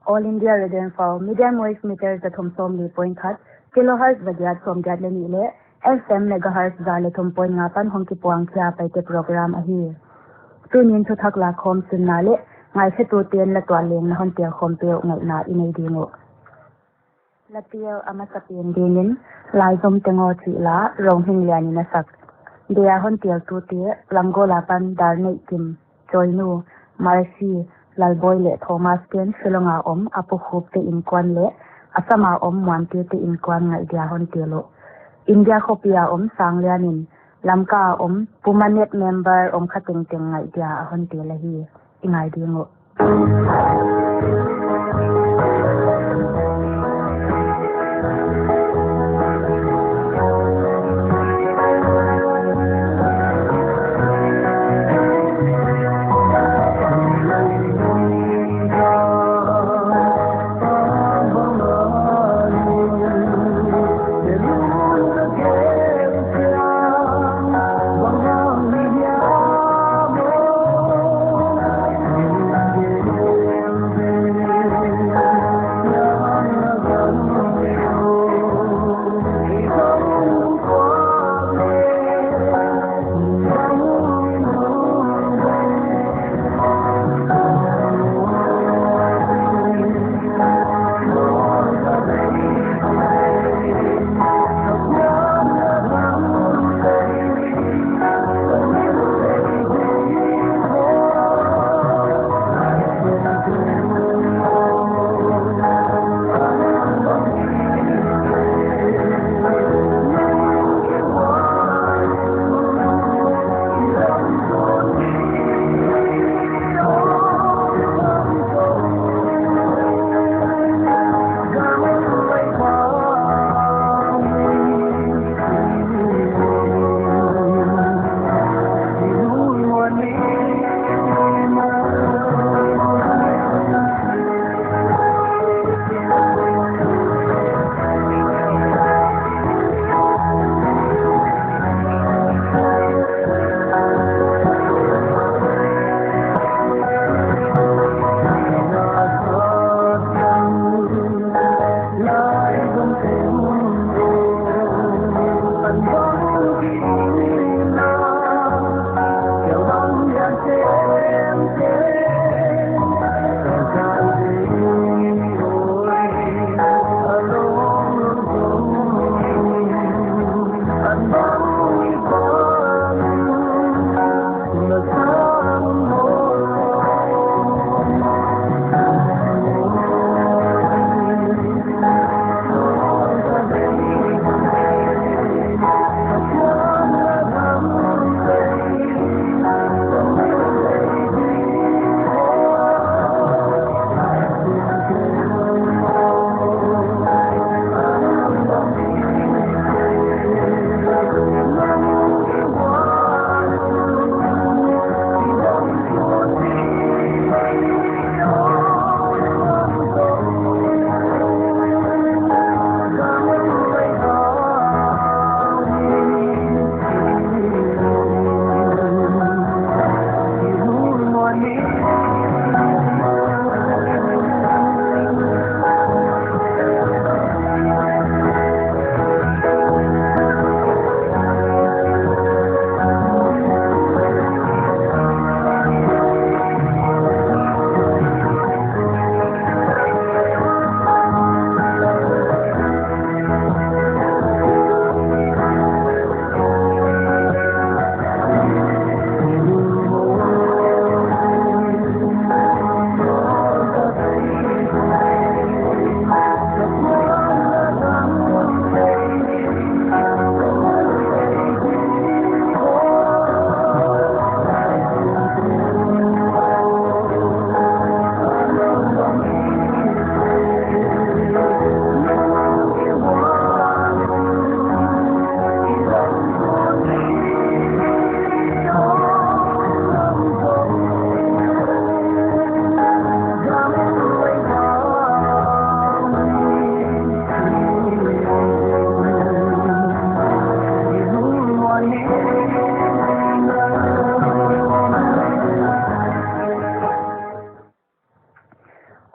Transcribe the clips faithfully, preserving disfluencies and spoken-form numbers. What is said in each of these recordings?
All India Radio Imphal, medium wave meter za thum sawmli point khat, kilohertz za giat sawmgiat leh nih leh F M megahertz za leh thum point nga pan hong kipuang khia Paite program ahi. Tuni'n thuthak lakhawm sunna leh ngaikhetute'n la tuah leng na hon tel khawm peuh ngaihna i nei ding uh. La tel a masapen dingin Laizom Teng Aw chih la Ronghing Lian in a sak. Dia hon teltute Lamgol apan Darneihkim, Chawinu, Mercy, Lalbawi leh Thomas te'n Shillong a om a Pu Khup te innkuan leh Assam a om Muante te innkuan ngaih dia hon tel uh. India khopi a om Sang Lian in Lamka a om Pu Manet member om kha tengteng ngaih dia a hon tel ahi. I ngai ding uh.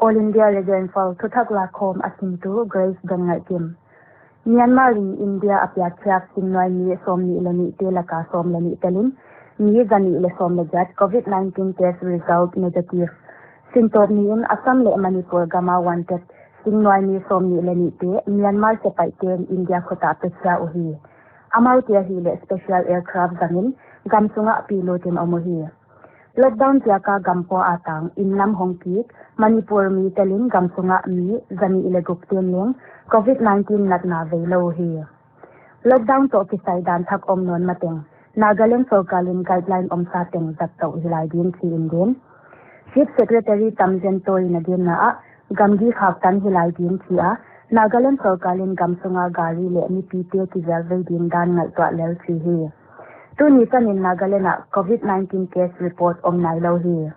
All India Radio Imphal, thuthak lakhawm a simtu Grace Donngaihkim. Myanmar in India a piak khiak singnuai mi sawmnih leh nihte laka sawm leh nih telin mi zanih leh sawm leh giat Covid nineteen test result negative. Sintawp niin Assam leh Manipur gama wanted singnuai mi sawmnih leh nihte Myanmar sepaihten India khut ah pia khia uhi. Amaute ahihleh special aircraft zangin gam sungah pi lutin om uhi. Lockdown ziaka gam pua a tang inn lam hong kik Manipur mi telin gam sungah mi zanih leh gukten leng Covid nineteen natna vei lou hi. Lockdown toh kisai dan thak om nawn mateng Nagaland sorkarin guideline omsa teng zat tou hilai ding chi in din. Chief Secretary Tamzen Toh in a dinna ah gamgi khaktan hilai ding chi a, Nagaland sorkarin gam sunga gari leh mipite kizel vei ding dan ngaihtuah lel chi hi. Tuni tanin Nagaland ah Covid nineteen case report om nailou hi.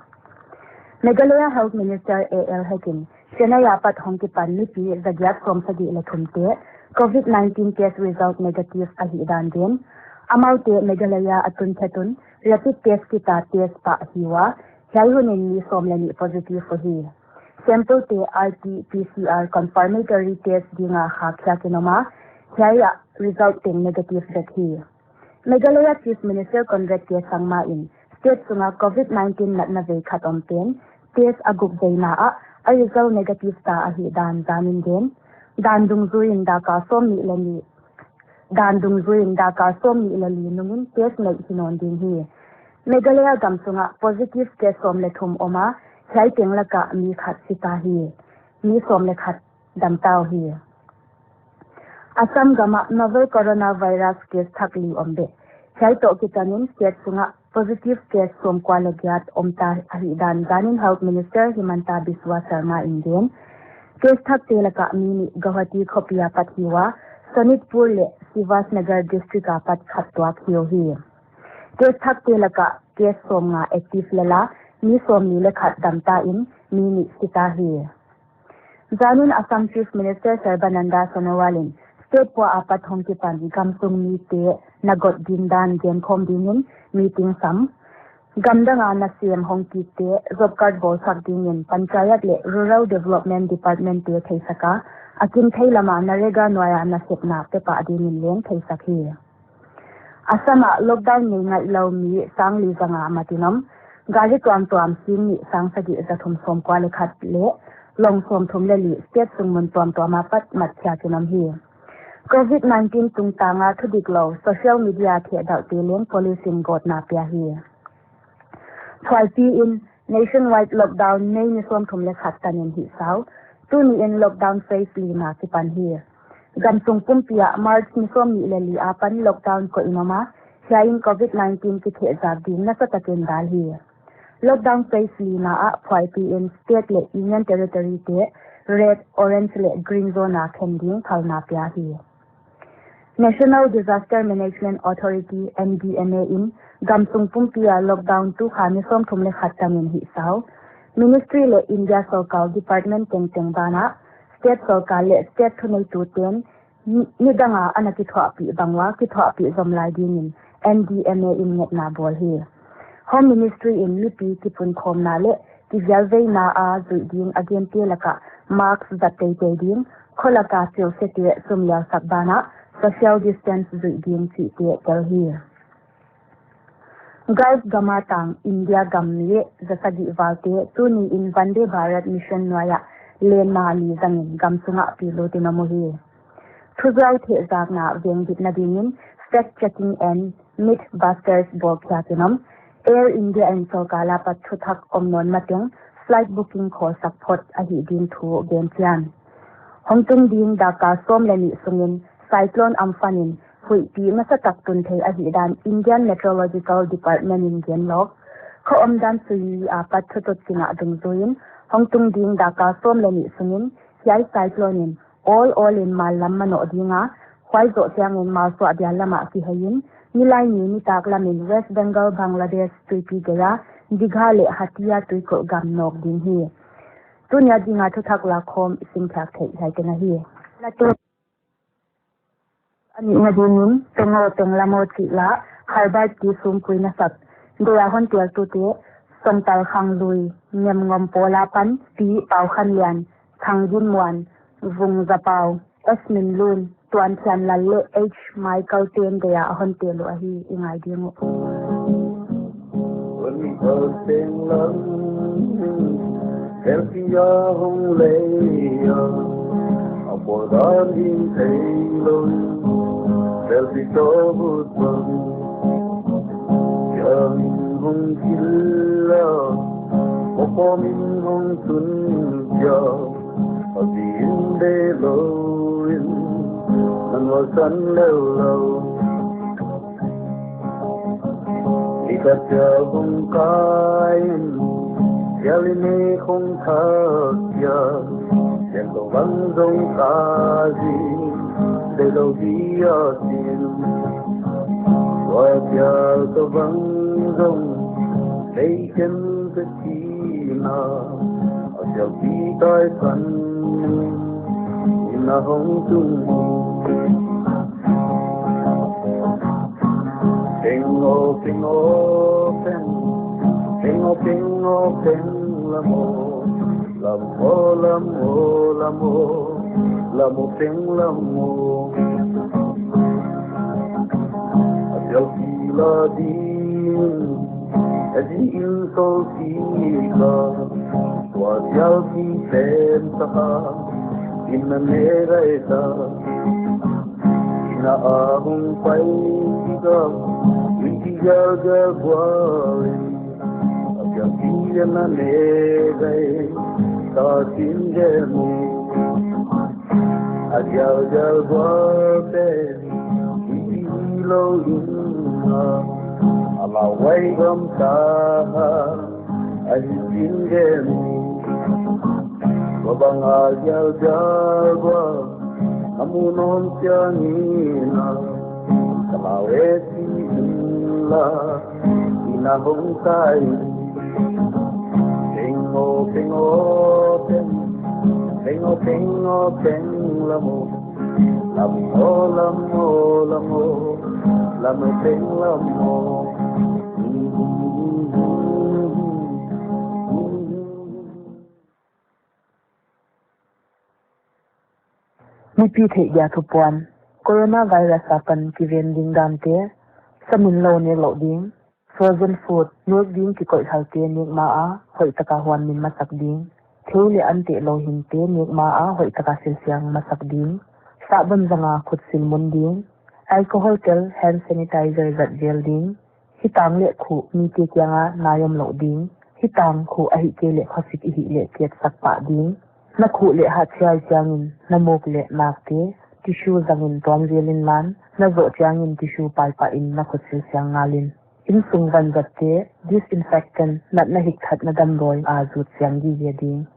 Meghalaya Health Minister A L Hek in Chennai apat hong kipan mipi zagiat sawmsagih leh thumte Covid nineteen test result negative ahih dan din. Amaute Meghalaya a tun phetun rapid test kit a test pah hi ua, hiai hunin mi sawm leh nih positive uhi. Sample te R T P C R confirmatory test dinga khak khiakin om a, hiai ah result teng negative vek hi. Meghalaya Chief Minister Conrad K Sangma in state sunga Covid nineteen natna vei khat om pen test a guk veina ah a result negative ta ahih dan zanin din. Dan dungzuiin dakal sawmnih leh nih dan dungzuiin dakal sawmnih leh li nungin test neih hi nawn ding hi. Meghalaya gam sungah positive case sawm leh thum om a, hiai teng laka mi khat si ta hi. Mi sawm leh khat dam ta uhi. Assam gama novel coronavirus case thak li om beh. Hiai toh kitanin state sungah positive case sawmkua leh giat om ta ahih dan zanin Health Minister Himanta Biswa Sarma in din. Case thakte laka mi nih Guwahati khopi apat hi ua, Sonitpur leh Sivasnagar district apat khat tuak hi uhi. Case thakte laka case sawmnga active lel a, mi sawmli leh khat dam ta in mi nih si ta hi. Zanin Assam Chief Minister Sarbananda Sonowal in state pua apat hong kipan gamsung mite na got ding dan genkhawm dingin meeting sam. Gamdanga nasem hong kikte job card bawlsak dingin panchayat leh Rural Development Department te theisak a, a kin thei lama NREGA nuaia nasepna pe pah dingin leng theisak hi. Assam ah lockdown nei ngaihlou mi sangli zanga matin om, gari tuamtuam singnih sangsagih zathum sawmkua leh khat leh long sawmthum leh li state sung mun tuamtuam apat mat khiakin om hi. Covid nineteen tungtanga thudiklou social media thehdalhte leng police in gawtna pia hi. Phuaipi in nationwide lockdown May ni sawmthum leh khat tanin hih sau. Tuni in lockdown phase lina kipan hi. Gamsung pumpi ah March ni sawmnih leh li apan lockdown koih in om a, hiai in Covid nineteen kithehzak ding nasatakin dal hi. Lockdown phase lina ah phuaipi in state leh Union Territory te red, orange leh green zone a khen ding phalna pia hi. National Disaster Management Authority, N D M A in gamsung pumpi a lockdown tu kha ni sawmthum leh khat tanin hih sau. Ministry leh India sorkar department tengteng banah state sorkar leh state thuneituten ni, nidanga ana kithuahpih bang ua kithuahpih zom lai dingin N D M A in ngetna bawl hi. Home Ministry in mipi kipunkhawmna leh kivialveina a zuih ding a gente laka mask zat teitei ding, kholaka chilsete sumliausak banah social distance zuih ding chihte tel hi. Gulf gama tang India gam mi zasagih valte tuni in Vande Bharat Mission nuaia lenna li zangin gam sungah pi lutin om uhi. Thuzuau thehzakna veng dikna dingin fact checking and myth busters bawlkhiakin om. Air India in sorkar apat thuthak om nawn mateng flight booking khawlsak phot ahih ding thu gen chian. Hong tung ding dakal sawm leh nih sungin Cyclone Amphan in huihpi nasatak tun thei ahih dan Indian Meteorological Department in gen lawk. Kha omdan suini apat thutut kingah dungzuiin hong tung ding dakal sawm leh nih sungin hiai cyclone in awl awl in mal lam manoh ding a, huai zoh chiangin malsuah bial lamah kihei in, nilaini nitak lamin West Bengal, Bangladesh tuipi gei a, Digha leh Hatia tuikulh gam nawk ding hi. Tunia dinga thuthak lakhawm i simkhiak theih hiai teng ahi. Lato a nihna dingin Tengawteng Lamo chih la, Herbert T Sumkui nasak, dea hon teltute, Songtal Khanglui, Ngemngom Pawl apan, Pi Paukhanlian, Thangginmuan, Vungzapau, S Minlun, Tuanthianlal leh H Michael ten dia a hon tel uh ahi, i ngai ding uh. Hon kal teng lam, selfie a hong lei a, a pawl dan ding thei lou, selfie toh hut bang. Yang hong kila, mopo min hong tun kia, a din de lou in, nan wa san leu lou. Ni ka tia hong kai in, tia li ne hong thak kia, tia to bang zong ka zi, de lou dia sin. Wa tia to bang zong, de ken te tina, a tia pi tai kan, ina hong tung. Peng o, peng o, peng. Peng o, peng o, peng lam o. Lam o, lam o, lam o. Lam o, peng lam o. A tel ki la din. A di in sol ki ka. Tua tel ki pen sa ka. In na ne rai ta. Ina a hong pai kik a, ui ki gal gal gual in. A kiang ki a na ne gai, ta sin ge mu. A gal gal gual te, ui ki lou in a. A la wai gam ta ha. Ahi sin gen. Wa bang a gal gal wa, a mu non siang ina. Ka la we si in la, ina hong tai. Peng o, peng o, peng. Peng o, peng o, peng lam o. Lam o, lam o, lam o, lam o, peng lam o. Mipi theih dia thupuan. Coronavirus apan kiven ding dante, sa min lou nek louh ding. Frozen food, nek ding kikoih halte nek ma a, hoih taka huan min masak ding. Thei leh an teh lou hinte nek ma a, hoih taka silsiang masak ding. Sahbon zanga khut sil mun ding. Alcohol tel hand sanitizer zat zel ding. Hitang leh khuh mite kianga nai om louh ding. Hitang khuh ahihkeileh khosik i hih leh kiatsak pah ding. Na khuh leh hat chiai chiangin na muk leh nakte tissue zangin tuam zel inlan, na zoh chiangin tissue paipah in na khut silsiang ngalin. Innsung vanzatte, disinfectant, natna hikthatna damdawi a zut siang gige ding.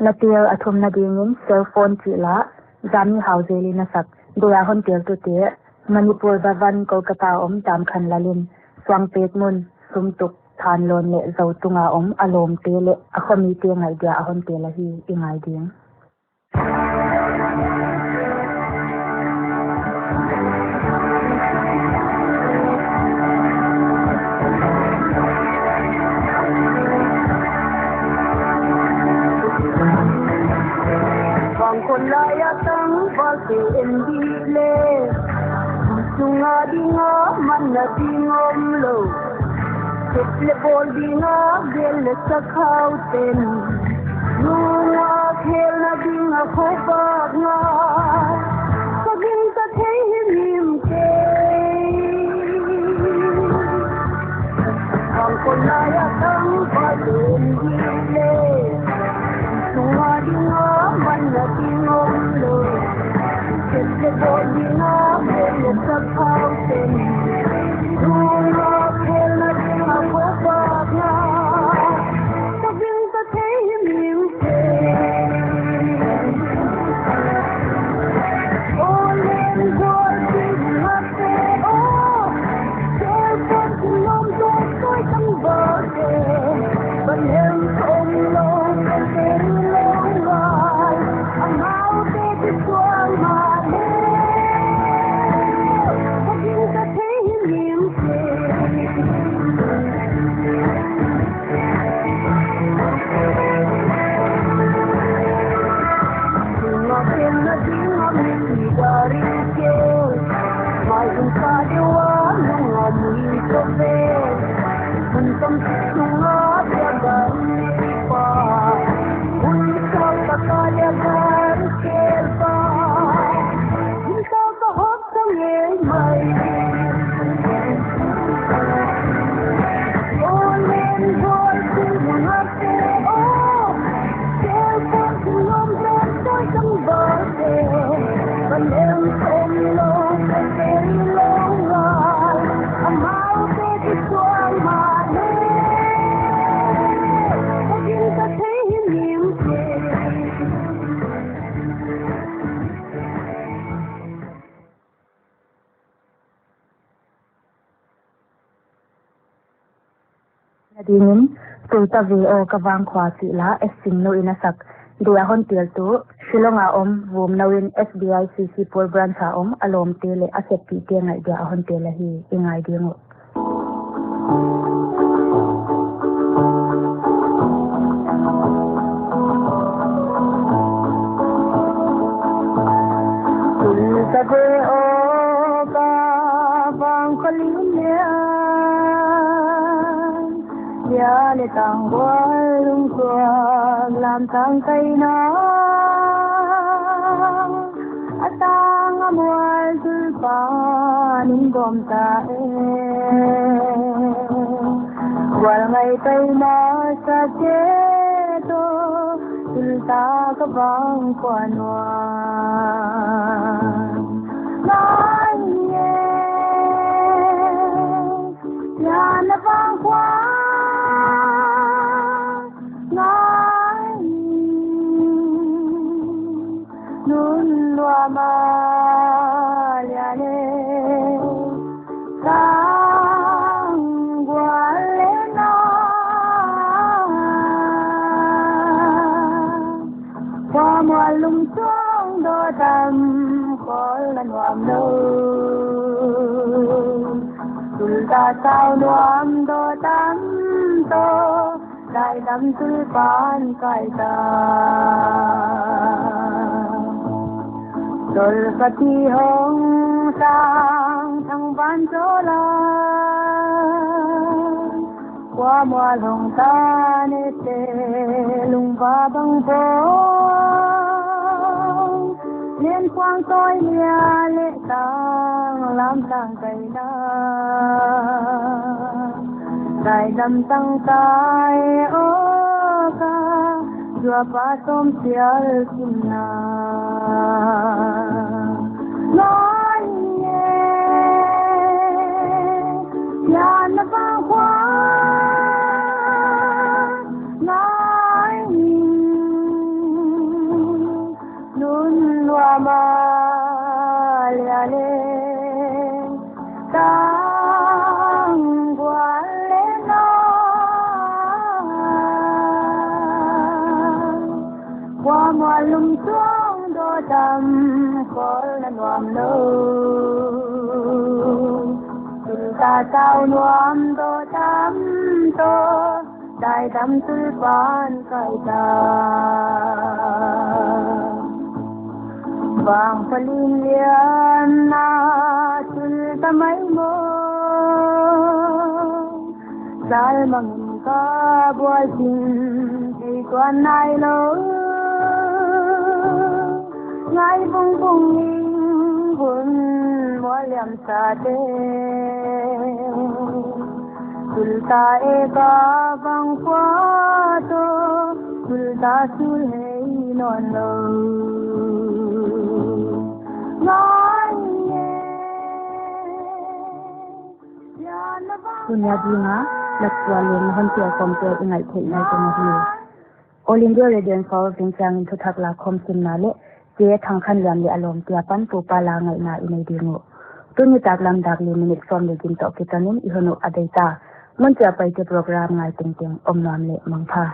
Na tel a thumna dingin cell phone chih la, zami hau zel in a sak, dia hon teltute, Manipur Bhavan Kolkata om Damkhanlal in, Suangpek mun, Sumtuk, Thanlon leh Zotunga om a lawmte leh a khomite ngaih dia a hon tel ahi, i ngai ding. Bang kon lai a tangvalte en di le, sunga dinga manna ding om lou. Sep leh bawl dinga gel leh sakhau ten, nunga khelna dinga khobak nga, ka gingta thei himhim kei. Bang kon lai a tangvalte en di le, sunga dinga manna ding om lou. Sep leh bawl dinga gel leh sakhau ten, nunga khelna dinga khobak nga, ka gingta thei himhim kei. O leng gual ding mate o, cell phone kum lom dong soi tangvalte, ban hem Na dingin, Tul Ta Ve Aw Ka Vangkhua chih la S Singnu in a sak, dia hon teltu, Shillong a om, Vumnou in S B I C C Pol Branch a om, a lawmte leh a seppihte ngaih dia a hon tel ahi, i ngai ding uh. Tul ta ve aw ka vangkhua lim lian, lia leh tangval lungtuak lamtang kaina. A tang a mual Tul pa'n in gawm ta e. Gual ngai pai masa te toh, Tul ta ka vangkhua nuam. Ngai e, lia na vangkhua ngai. Nun lua ma lia leh tangval leh na. Kua mual lungtuak dawh tam, khawl na nuam lou. Tul ta sau nuam dawh tam toh, daidam Tul pa'n kai ta. Tul ka ti hong sang thang van zola. Kua mual hong tan e te lungva bang bang. Len kuang toi lia leh tang lamtang kaina. Daidam tang kai aw ka, zuapa sawm sial simna. Ngai e, lia na vangkhua ngai. Nun lua ma lia leh tangval leh na. Kua mual lungtuak dawh tam, khawl na nuam lou. Tul ta sau nuam dawh tam toh, daidam Tul pa'n kai ta. Vangkhua lim lian na Tul ta mai maw. Zal mangin ka bual sin thei tuan nai lou. Ngai bung bung in hun mual liam sa te. Tul ta e ka vangkhua toh, Tul ta sul hei nawn lou. Ngai e. Tuni a dinga, na sual leh na hon tel khawmte i ngaih theih nai teng ahi. All India Radio Imphal veng chiangin thuthak la khawm simna leh, J. Thangkhanlian leh a lawmte apan Pupa la ngaihna i nei ding uh. Tuni taklam dak li minute sawm leh giat toh kiton in i hun uh a bei ta. Mun chiah a paite program ngai tengteng om nuam leh mangpha.